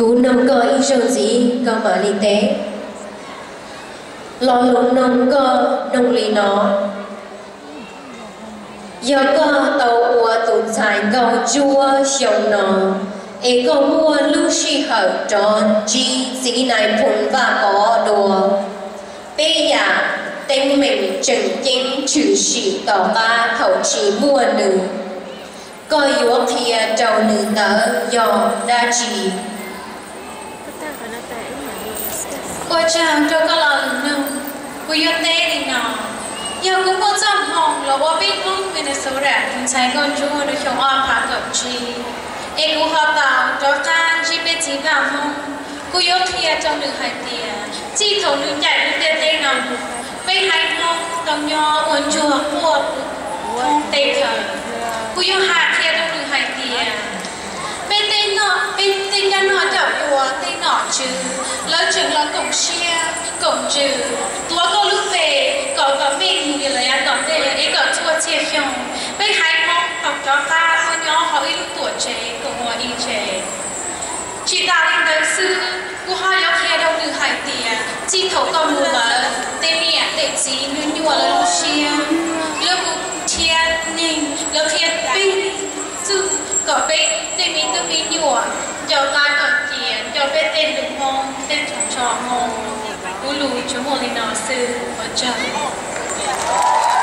Kuv noog koj ib zaug ntxiv koj mam li teb. Lo lus noog koj noog li no: Yog koj tau ua tus ntxhais nkauj ntsuab xyoo no, es koj muaj lub sij hawm rov ntsib txiv nais phoo Vaj Pov dua, peb yam teeb meem tseem ceeb tshwm sim tom qab thaum tsis muaj nws, koj yuav qhia rau nws ntawd yog dab tsi? Ua tsaug rau koj lo lus noog. Kuv yuav teb li no: Yog kuv muaj txoj hmoo los ua peb Hmoob Minnesota tus ntxhais nkauj ntsuab rau xyoo ob phav kaum tsib, es kuv ho tau rov qab ntsib peb txiv Vaj Hmoob, kuv yuav qhia rau nws hais tias txij thaum nws ncaim lub ntiaj teb no mus, peb haiv Hmoob tau nyob ua ntsuag quaj puv thoob tej khawv. Kuv yuav hais qhia rau nws hais tias peb tej no, peb tej nyob noj coj ua tej nom tswv, lawv tseem los koom siab koom ntsws tuav koj lub npe kom kom meej mus lawm yav tom ntej es kom txhua txhia xyoo peb haiv Hmoob tau rov qab tuaj nyob hauv ib lub tuam tsev koom ua ib tsev. Tsis tas li ntawd xwb, kuv ho yuav qhia rau nws hais tias txij thaum koj mus lawm, tej niam tej txiv nyuaj nyuaj lawv lub siab, lawv mus nrhiav neeg, lawv qhia peb txuj kom peb tej me tub me nyuam nco qab kom cia nco peb tej lus Hmoob, tej tsov ntho Hmoob. Kuv lus tsuas muaj li no xwb, ua tsaug.